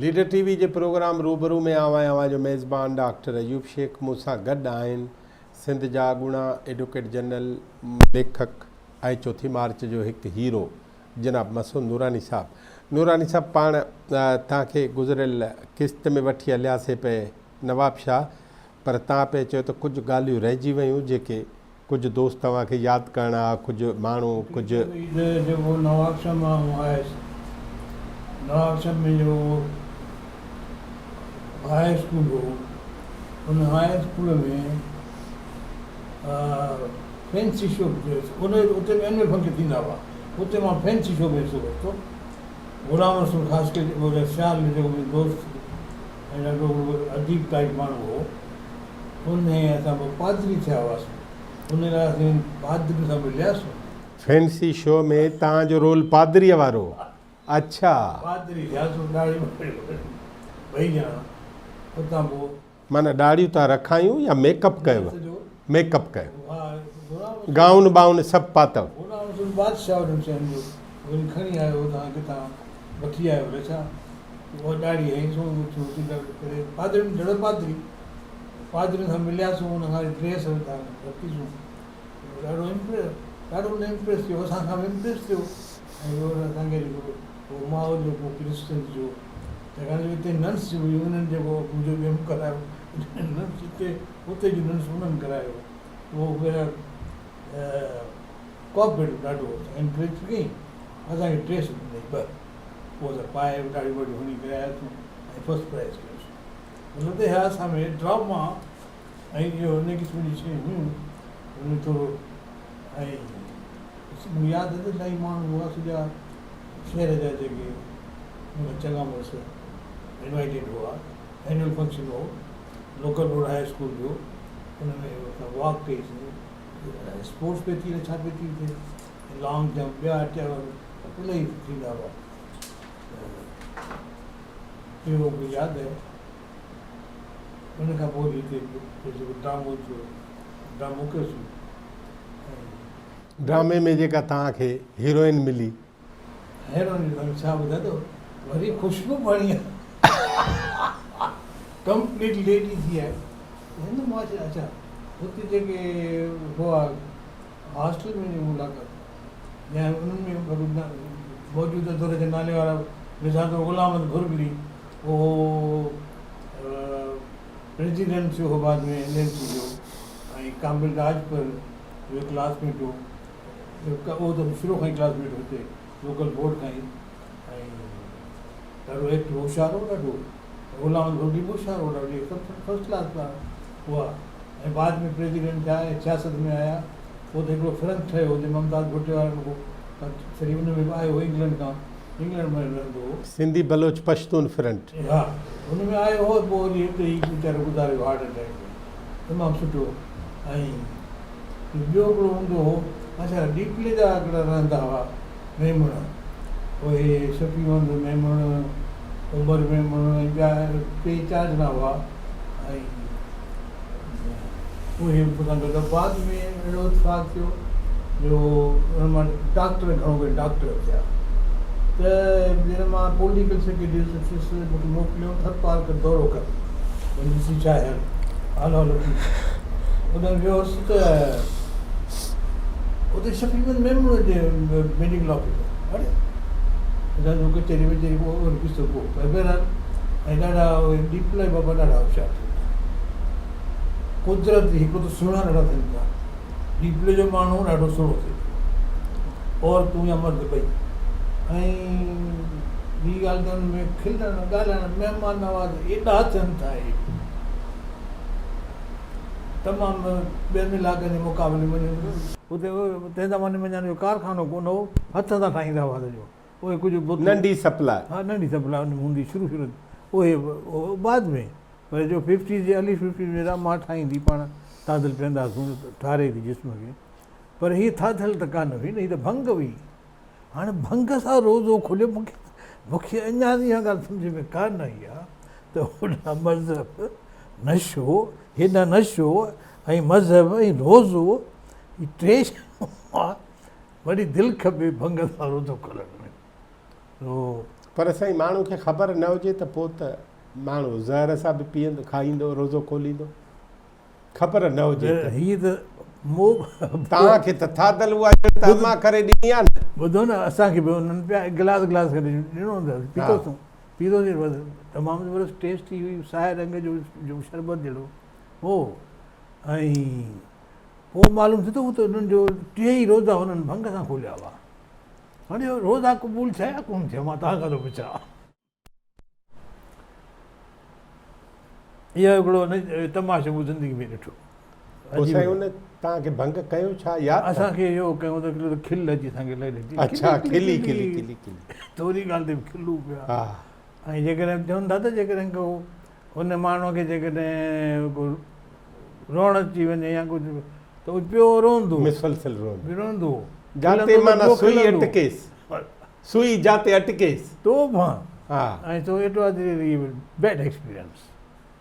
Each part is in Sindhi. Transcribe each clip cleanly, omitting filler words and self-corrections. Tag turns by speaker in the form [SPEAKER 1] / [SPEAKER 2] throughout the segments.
[SPEAKER 1] ليڊر ٽي وي جي پروگرام روبرو ۾ آئون آهيان اوهان جو ميزبان ڊاڪٽر ايوب شيخ مون سان گڏ آهن سنڌ جا اڳوڻا ايڊوڪيٽ جنرل ليکڪ ۽ چوٿين مارچ جو هڪ هيرو جناب مسعود نوراني صاحب. نوراني صاحب پاڻ توهان کي گذريل قسط ۾ وٺي هلياسي پئي نواب شاهه پر توهان پئي چيو ته ڪجهه ڳالهيون رهجي ويون جيڪي ڪجهه دوست توهان کي ياد ڪرڻا ها ڪجهه ماڻهو ڪجهه.
[SPEAKER 2] عيد جيڪو نواب شاهه مان آئون آيس نواب شاهه ۾ جيڪو هاء اسڪول هو ان هاء اسڪول ۾ فينسي شو ان اتي به اينوئل فنڪشن ٿيندا هئا اتي مان فينسي شو ۾ حصو ورتو غلام رسول خاصخيلي سيال ۾ جيڪو منهنجو دوست ۽ ڏاڍو اديب ٽائيپ ماڻهو هو ان ۽ اسان ٻه پادري ٿيا هئاسون ان لاء اسين پادرين سان ملياسون.
[SPEAKER 1] فينسي شو ۾ توهان جو رول پادريء وارو هو اڇا.
[SPEAKER 2] پادري ٿياسون ڏاڙهي واڙهي ٻئي ڄڻا اتان پوء.
[SPEAKER 1] معنيٰ ڏاڙهيون تان رکايون يا ميڪ اپ ڪيو؟ ميڪ اپ ڪيو. گائون ٻائون سڀ پاتو.
[SPEAKER 2] ڇاڪاڻ جو اتي نرس هئي انهن جيڪو منهنجو ڄم ڪرايو نرس اتي اتي جي نرس انهن ڪرايو اهو ڪوآپريٽو ڏاڍو هو انڪريج ڪئي اسان کي ڊريس ڏني ٻه پوء اسان پائي ڏاڙهي واڙهي هڻي ڪري آياسون ۽ فرسٽ پرائز ڪيوسون مطلب ته اها اسان ۾ ڊراما ۽ اهو ان قسم جون شيون هيون ان ۾ ٿورو ۽ مون ياد آهي ته الاهي ماڻهو هئا سڄا شهر جا جيڪي مون چڱا مڙس انوائيٽيڊ هئا اينوئل فنڪشن هو لوڪل بورڊ هاء اسڪول جو ان ۾ اسان واڪ ڪئي سين اسپورٽس پئي ٿي ڇا پئي ٿي اتي لانگ جمپ ٻيا ٽيا الاهي ٿيندا هئا اهو مون کي ياد آهي ان کان پوء وري هتي جيڪو ڊرامو ٿيو ڊرامو ڪيوسين
[SPEAKER 1] ڊرامي ۾ جيڪا توهان کي هيروئن ملي.
[SPEAKER 2] هيروئن جو توهان کي ڇا ٻڌايان ته وري خوشبو بڻي آ ڪمپليٽ ليڊي ٿي آهي هن معاشري اڇا اتي جيڪي هئا هاسٽل ۾ جي ملاقات يا انهن ۾ موجوده دور جي نالي وارا مثال طور غلام احمد گهرگلي اهو پريزيڊنٽ ٿيو هو بعد ۾ ايل ايم سي جو ۽ ڪامريڊ راڄپر جو ڪلاس ميٽ هو اهو ته شروع کان ئي ڪلاس ميٽ هو هتي لوڪل بورڊ کان ئي ۽ ڏاڍو ايڪٽو هوشيار هو ڏاڍو غلام احمد ڀرڳڙي به هوشيار هو ڏاڍو سڀ فرسٽ ڪلاس ٻار هئا ۽ بعد ۾ پريزيڊنٽ ٿيا ۽ سياست ۾ آيا پوء ته هڪڙو فرنٽ ٺهيو هو جنهن ممتاز ڀٽي وارن کان سڄي ان ۾ به آيو هو انگلنڊ کان انگلنڊ ۾ رهندو هو.
[SPEAKER 1] سنڌي بلوچ پشتون فرنٽ.
[SPEAKER 2] ها ان ۾ آيو هو پوء وري هتي هي ويچارو گذاري ويو هارٽ اٽيڪ ۾ تمام سٺو ۽ ٻيو هڪڙو هوندو هو اڇا ڏيپلي جا هڪڙا رهندا هئا ميمڻ اهي شفيع محمد ميمڻ عمر ميمڻ ۽ ٻيا ٽي چار ڄڻا هئا ۽ اهي مون سان گڏ بعد ۾ اهڙو اتفاق ٿيو جو ان مان ڊاڪٽر گهڻو ڪري ڊاڪٽر ٿيا ته جڏهن مان پوليٽيڪل سيڪريٽري ٿيس مون کي موڪليو ٿرپارڪر دورو ڪر وڃي ڏسي ڇا آهي حال حال ٿي اتي ويو هوس ته اتي شفيع محمد ميمڻ جي ميڊيڪل آفيسر اڙي اسان جو ڪچهري وچهري پوء اهو قصو پوء پر بهرحال ۽ ڏاڍا اهي ڏيپلائي بابا ڏاڍا هوشيار ٿي ويا قدرتي هڪڙو ته سهڻا ڏاڍا ٿين ٿا ڏيپلي جو ماڻهو ڏاڍو سهڻو ٿئي ٿو عورتون يا مرد ٻئي ۽ ٻي ڳالهه ته ان ۾ کلڻ ڳالهائڻ مهمان نواز ايڏا ٿين ٿا اهي تمام ٻين علائقن جي مقابلي ۾ اتي تنهن زماني ۾ اڃا ڪارخانو ڪونه هو هٿ سان ٺاهيندا هئا سڄو اهي ڪجهه بت
[SPEAKER 1] ننڍي سپلاء
[SPEAKER 2] ها ننڍي سپلاء ان ۾ هوندي شروع شروع اهي بعد ۾ پر جو ففٽيز جي ارلي ففٽيز ۾ امان ٺاهيندي پاڻ ٿاڌل پيئندا هئاسون ٺاري ٿي جسم کي پر هي ٿاڌل ته ڪانه هئي نه هي ته ڀنگ هئي هاڻي ڀنگ سان روزو کليو مونکي مونکي اڃا اها ڳالهه سمجهه ۾ ڪانه آئي آهي ته هوڏانهن مذهب نشو هيڏانهن نشو ۽ مذهب ۽ روزو هي ٽي شيون وڏي دل کپي ڀنگ سان روزو کولڻ ۾.
[SPEAKER 1] پر سائين ماڻهو کي خبر نه هجي ته پوء ته ماڻهو زهر سان به پيئندو کائيندو روزو کوليندو. خبر نه هجي ته.
[SPEAKER 2] هي ته مو.
[SPEAKER 1] توهان کي ته ٿاڌل اها ڄڻ ته امان ڪري ڏني آ نه.
[SPEAKER 2] ٻڌو نه اسان کي به انهن پيا گلاس گلاس ڪري ڏنو ته پيتوسون پيتوسين بس تمام زبردست ٽيسٽي هئي سائي رنگ جو جو شربت جهڙو هو ۽ پوء معلوم ٿيو ته هو ته انهن جو ٽي ئي روزا انهن ڀنگ سان کوليا هئا هاڻي روزا قبول ٿيا يا ڪونه ٿيا مان توهان کان ٿو پڇان. اهو هڪڙو تماشو مون زندگي ۾ ڏٺو.
[SPEAKER 1] پوء سائين ان توهان کي ڀنگ ڪيو ڇا ياد
[SPEAKER 2] اٿو؟ اسان کي اهو ڪيو ته هڪڙو کل اچي اسان کي لڳي ٿي.
[SPEAKER 1] اڇا کلي کلي کلي کلي.
[SPEAKER 2] ٿوري ڳالهه تي به کلون پيا. ۽ جيڪڏهن چون ٿا ته جيڪڏهن ڪو ان ماڻهوء کي جيڪڏهن ڪو روئڻ اچي وڃي يا ڪجهه ته هو پيو روئندو.
[SPEAKER 1] مسلسل روئندو.
[SPEAKER 2] روئندو.
[SPEAKER 1] جاتي معنيٰ سوئي اٽڪيس. سوئي جاتي اٽڪيس.
[SPEAKER 2] توبه. ۽ So it was really bad experience.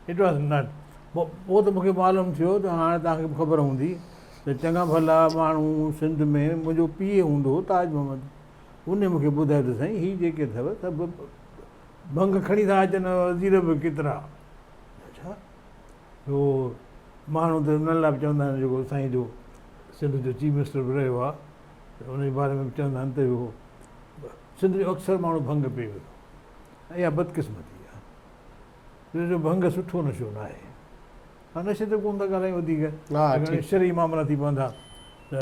[SPEAKER 2] It was not. پوء ته مون کي معلوم ٿيو ته هاڻي توهان کي به خبر هوندي ته چڱا ڀلا ماڻهو سنڌ ۾ منهنجو پيء هوندو هو تاج محمد انهي مون کي ٻڌايو ته سائين هي جيڪي اٿو سڀ ڀنگ کڻي ٿا اچن وزير به ڪيترا. ڇا؟ سو ماڻهو ته انهن لاء به چوندا آهن جيڪو سائين جو سنڌ جو چيف منسٽر به رهيو آهي ته ان جي باري ۾ به چوندا آهن ته اهو سنڌ جو اڪثر ماڻهو ڀنگ پي ويو ۽ اها بدقسمتي آهي ڇو جو ڀنگ سٺو نشو نه آهي. هاڻ نشي تي ڪونه ٿا ڳالهايون وڌيڪ شرعي معاملا ٿي پوندا ته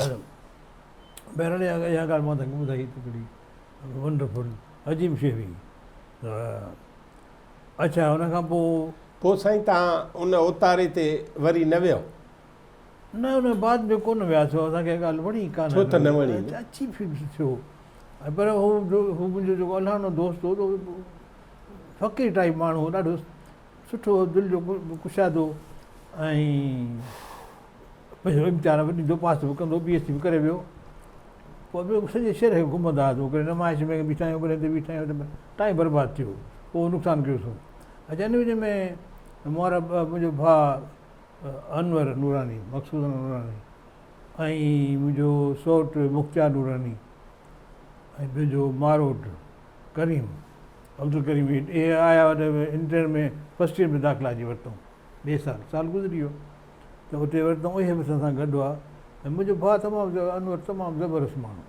[SPEAKER 2] بهرحال اها ڳالهه مان توهان کي ٻڌائي ته هڪڙي ونڊرفل عجيب شيء هئي ته اڇا ان کان پوء.
[SPEAKER 1] پوء سائين توهان ان اوتاري تي وري نه ويؤ؟
[SPEAKER 2] نه ان بعد ۾ ڪونه وياسون اسان کي ڳالهه وڻي ڪانه.
[SPEAKER 1] ڇو ته نه وڻي نه؟
[SPEAKER 2] عجيب فيل ٿيو پر هو هو منهنجو جيڪو الاڻو دوست هو ته فقير ٽائيپ ماڻهو هو ڏاڍو سٺو هو دل جو ڪشادو ۽ پنهنجو امتحان به ڏيندو پاس به ڪندو بي ايس سي به ڪري ويو پوء به سڄي شهر کي گهمندا هئاسون ڪڏهن نمائش ۾ بيٺا آهيون ڪڏهن هتي بيٺا آهيون ته ٽائيم برباد ٿيو پوء نقصان ڪيوسون اڇا ان وچ ۾ مون وارا منهنجو ڀاء انور نوراني مقصود انور نوراني ۽ منهنجو سئوٽ مختيار نوراني ۽ منهنجو ماروٽ ڪريم عبدالڪريم اهي آيا انٽر ۾ فرسٽ ايئر ۾ داخلا اچي ورتائون ٻئي سال سال گذري ويو ته اتي ورتائون اهي به اسان سان گڏ هئا ۽ منهنجو ڀاء تمام انور تمام زبردست ماڻهو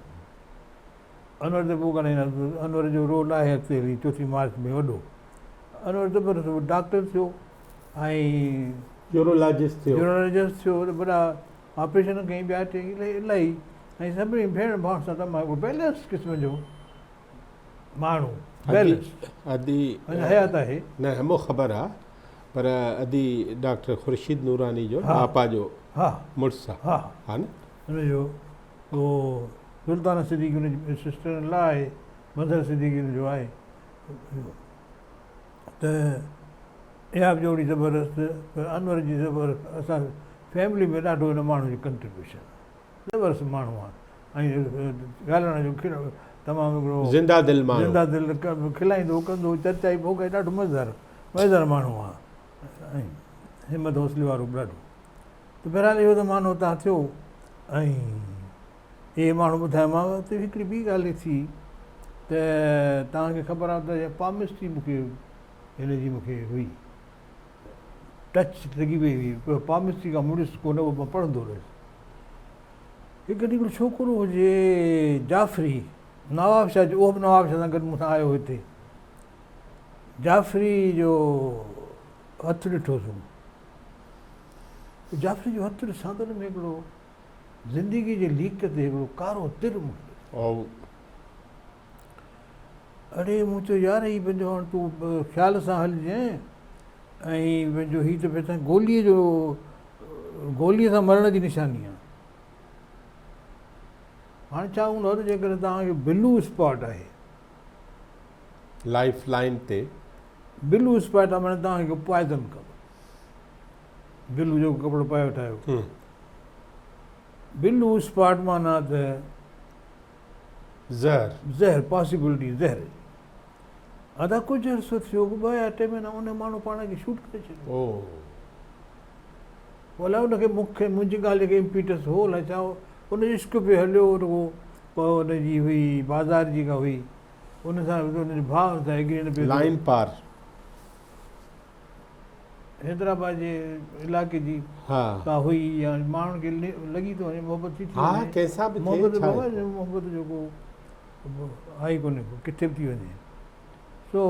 [SPEAKER 2] انور تي پوء ڳالهائينداسين انور جو رول آهي اڳتي هلي چوٿين مارچ ۾ وڏو انور زبردست ڊاڪٽر ٿيو ۽
[SPEAKER 1] يورولاجسٽ ٿيو
[SPEAKER 2] يورولاجسٽ ٿيو ته وڏا آپريشن ڪيائين ٻيا ٽي الاهي ۽ سڀني ڀيڻ ڀاء سان تمام هڪڙو بيلنس قسم جو ماڻهو بيلنس
[SPEAKER 1] ادي
[SPEAKER 2] اڃا حيات آهي
[SPEAKER 1] نه مون خبر آ پر ادي ڊاڪٽر خورشيد نوراني جو آپا جو
[SPEAKER 2] ها
[SPEAKER 1] مڙس آ
[SPEAKER 2] ها
[SPEAKER 1] ها نه
[SPEAKER 2] ان جو او سلطانه صديقي ان جي سسٽر ان لا آهي مظهر صديقي ان جو آهي ته اها به جوڙي زبردست پر انور جي زبردست اسان فيملي ۾ ڏاڍو ان ماڻهو جو ڪنٽريبيوشن آهي زبردست ماڻهو آهي ۽ ڳالهائڻ جو کل تمام هڪڙو
[SPEAKER 1] زنده دل ماڻهو
[SPEAKER 2] زنده دل کلائيندو ڪندو چرچائي ڀوڳائي ڏاڍو مزيدار مزيدار ماڻهو آهي ۽ همت حوصلي وارو به ڏاڍو ته بهرحال اهو زمانو اتان ٿيو ۽ اهي ماڻهو ٻڌايومانو ته هڪڙي ٻي ڳالهه ٿي ته توهان کي خبر آهي ته پامسٽري مون کي هن جي مون کي هئي ٽچ لڳي وئي هئي پر پامسٽري کان مڙيس ڪونه هو مان پڙهندو رهيس هڪ ڏينهن هڪڙو ڇوڪرو هجي جعفري نواب شاهه جو اهو به نواب شاهه سان گڏ مون سان آيو هتي جعفري جو هٿ ڏٺوسون جعفري جو هٿ ڏسان ته ان ۾ هڪڙو زندگي جي ليڪ تي هڪڙو ڪارو تر مون کي ڏسيو. اڙي مون چيو يار هي پنهنجو هاڻ تون خيال سان هلجين ۽ پنهنجو هي ته پئسا گولي جو گولي سان مرڻ جي نشاني آهي. هاڻ ڇا هوندو آهي ته جيڪڏهن توهان کي بلو اسپاٽ آهي
[SPEAKER 1] لائف لائن تي
[SPEAKER 2] بلو اسپاٽ آهي معنيٰ توهان کي پوائزن ڪندو. بلو جيڪو ڪپڙو پائي ويٺا آهيو بلو اسپاٽ معنيٰ ته
[SPEAKER 1] زهر
[SPEAKER 2] زهر پاسيبلٽي زهر جي ادا ڪجهه عرصو ٿيو ٻه يا ٽي مهينا ان ماڻهو پاڻ کي شوٽ ڪري ڇڏيو الائي ان کي مون کي منهنجي ڳالهه جيڪي امپيٽس هو الائي ڇا هو ان جو عشق پيو هليو رڳو پوء ان جي هئي بازار جي ڪا هئي ان سان ان جو ڀاء ان سان ايگري نه پيو ٿئي.
[SPEAKER 1] لائين پار.
[SPEAKER 2] حيدرآباد جي علائقي جي ڪا هئي يا ماڻهن کي لڳي ٿو وڃي محبت ٿي ٿي وڃي.
[SPEAKER 1] ڪنهن سان به ٿئي
[SPEAKER 2] محبت بابا محبت جو ڪو آهي ڪونهي ڪو ڪٿي به ٿي وڃي. سو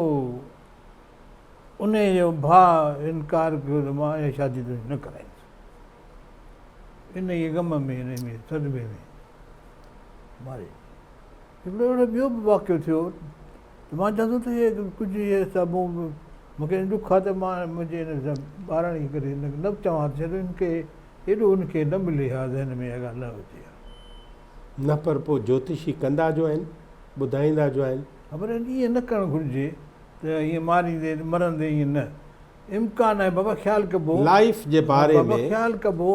[SPEAKER 2] انهيء جو ڀاء انڪار ڪيو ته مان اها شادي تنهنجي نه ڪرائيندس. انهيء غم ۾ انهيء ۾ صدمي ۾ ماري. هڪڙو اهڙو ٻيو به واقعو ٿيو ته مان چوان ٿو ته هي ڪجهه هي سڀ مون کي ڏک آهي ته مان منهنجي هن ٻاراڻي ڪري هن کي نه به چوان ها ته شايد هن کي ايڏو هن کي نه ملي ها ذهن ۾ اها ڳالهه نه اچي ها.
[SPEAKER 1] نه پر پوء جوتشي ڪندا جو آهن، ٻڌائيندا جو آهن.
[SPEAKER 2] ها پر ائين نه ڪرڻ گهرجي ته ائين ماريندي مرندي ائين نه امڪان آهي بابا خيال ڪبو.
[SPEAKER 1] لائيف جي باري ۾.
[SPEAKER 2] بابا خيال ڪبو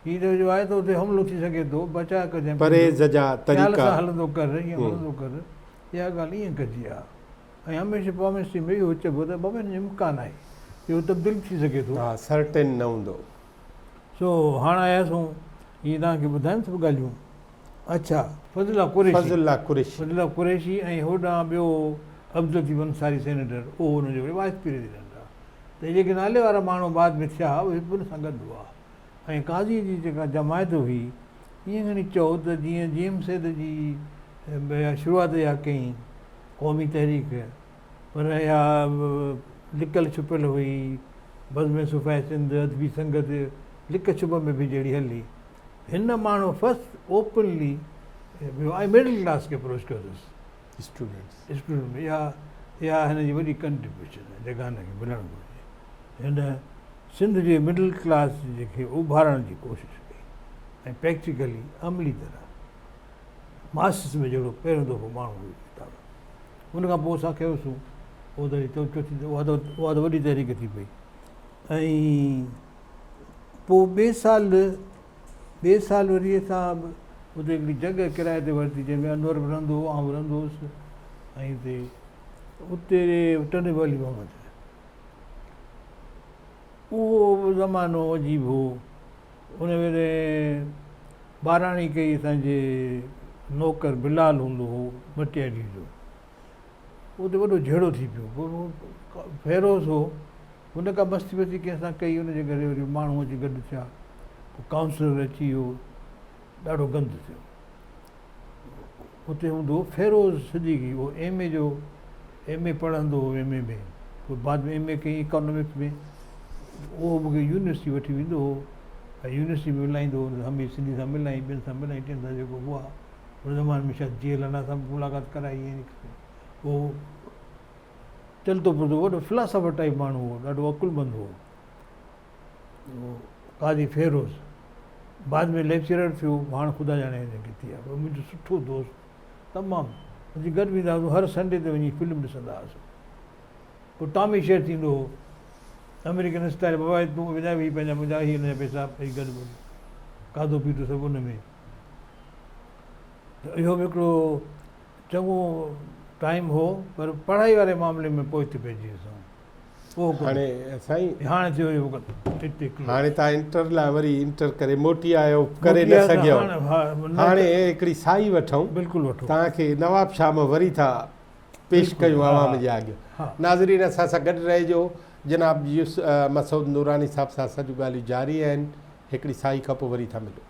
[SPEAKER 2] هي ته جو آهي ته اتي حملو ٿي سگهي ٿو بچاء ڪجانء پنهنجو.
[SPEAKER 1] پرهيز جا طريقا.
[SPEAKER 2] خيال سان هلندو ڪر ائين هلندو ڪر اها ڳالهه ائين ڪجي ها ۽ هميشه پاميسٽري ۾ اهو چئبو ته بابا ان جو امڪان آهي اهو تبديل ٿي سگهي ٿو.
[SPEAKER 1] ها سرٽين نه هوندو.
[SPEAKER 2] سو هاڻ آياسون هي توهان کي ٻڌايم سڀ ڳالهيون. اڇا فضل الله قريشي.
[SPEAKER 1] فضل الله قريشي.
[SPEAKER 2] فضل الله قريشي ۽ هوڏانهن ٻيو عبداللطيف انصاري سينيٽر اهو ان جو وري وائيس پريزيڊنٽ آ ته اهي جيڪي نالي وارا ماڻهو بعد ۾ ٿيا اهي به ان سان گڏ هئا ۽ قاضي جي جيڪا جماعت هئي ائين کڻي چئو ته جيئن جي ايم سيد جي شروعات اها ڪئي قومي تحريڪ پر اها لڪل ڇپيل هئي بزم صوفياء سنڌ ادبي سنگت لڪ ڇپ ۾ به جهڙي هلي هن ماڻهو فرسٽ اوپنلي ۽ مڊل ڪلاس کي اپروچ ڪيو اٿس.
[SPEAKER 1] اسٽوڊنٽس.
[SPEAKER 2] اسٽوڊنٽ ۾ اها اها هن جي وڏي ڪنٽريبيوشن آهي جيڪا هن کي ملڻ گهرجي. هن سنڌ جي مڊل ڪلاس کي اڀارڻ جي ڪوشش ڪئي ۽ پريڪٽيڪلي عملي طرح ماسز ۾ جهڙو پهريون دفعو ماڻهو هيو ڪتاب ان کان پوء اسان ڪيوسون پوء ته چوٿين اها ته اها ته وڏي تحريڪ ٿي پئي ۽ پوء ٻئي سال ٻئي سال وري اسان به اتي هڪڙي جڳهه ڪرائي تي ورتي جنهن ۾ انور به رهندو هو آئون به رهندو هوس ۽ اتي اتي ٽنڊي ولي محمد اهو به زمانو عجيب هو ان ويلي ٻاراڻي ڪئي اسانجي نوڪر بلال هوندو هو مٽياري جو اتي وڏو جهيڙو ٿي پيو فيروز هو هن ڪا مستي وستي ڪنهن سان ڪئي ان جي ڪري وري ماڻهو اچي گڏ ٿيا پوء ڪائونسلر اچي ويو ڏاڍو گند ٿيو اتي هوندو هو فيروز صديقي اهو ايم اي جو ايم اي پڙهندو هو ايم اي ۾ پوء بعد ۾ ايم اي ڪيائين اڪانامڪس ۾ اهو مونکي يونيورسٽي وٺي ويندو هو ۽ يونيورسٽي ۾ ملائيندو هو حميد سنڌي سان ملائين ٻين سان ملائين ٽين سان جيڪو هئا ان زماني ۾ شايد جي الانا سان به ملاقات ڪرائي اهو چلتو ڦرتو وڏو فلاسافر ٽائيپ ماڻهو هو، ڏاڍو عقلمند هو. قاضي فيروز بعد ۾ ليڪچرر ٿيو، هاڻ خدا ڄاڻي اڃا ڪٿي آهي، پر منهنجو سٺو دوست تمام اسين گڏ ويندا هئاسون، هر سنڊي تي وڃي فلم ڏسندا هئاسون. پوء ٽامي شيئر ٿيندو هو، آمريڪن اسٽائل، بابا هي تون وڃائي ويهي پنهنجا منهنجا هي هن جا پئسا ٻئي گڏ وڃي کاڌو پيتو سڀ ان ۾. ته اهو به هڪڙو چڱو ٽائيم هو پر پڙهائي واري معاملي ۾ پوئتي پئجي ويس آئون. اهو ڪونه.
[SPEAKER 1] هاڻي سائين.
[SPEAKER 2] هاڻي ٿيو اهو وقت اتي ڪلوز.
[SPEAKER 1] هاڻي توهان انٽر لاء وري انٽر ڪري موٽي آيو ڪري نه سگهيو. هاڻي هڪڙي سائي وٺون.
[SPEAKER 2] بلڪل وٺو.
[SPEAKER 1] توهان کي نواب شاهه مان وري ٿا پيش ڪيون عوام جي آڳيان. ناظرين اسان سان گڏ رهجو جناب يوسف مسعود نوراني صاحب سان اسان جون ڳالهيون جاري آهن. هڪڙي سائي کان پوء وري ٿا ملون.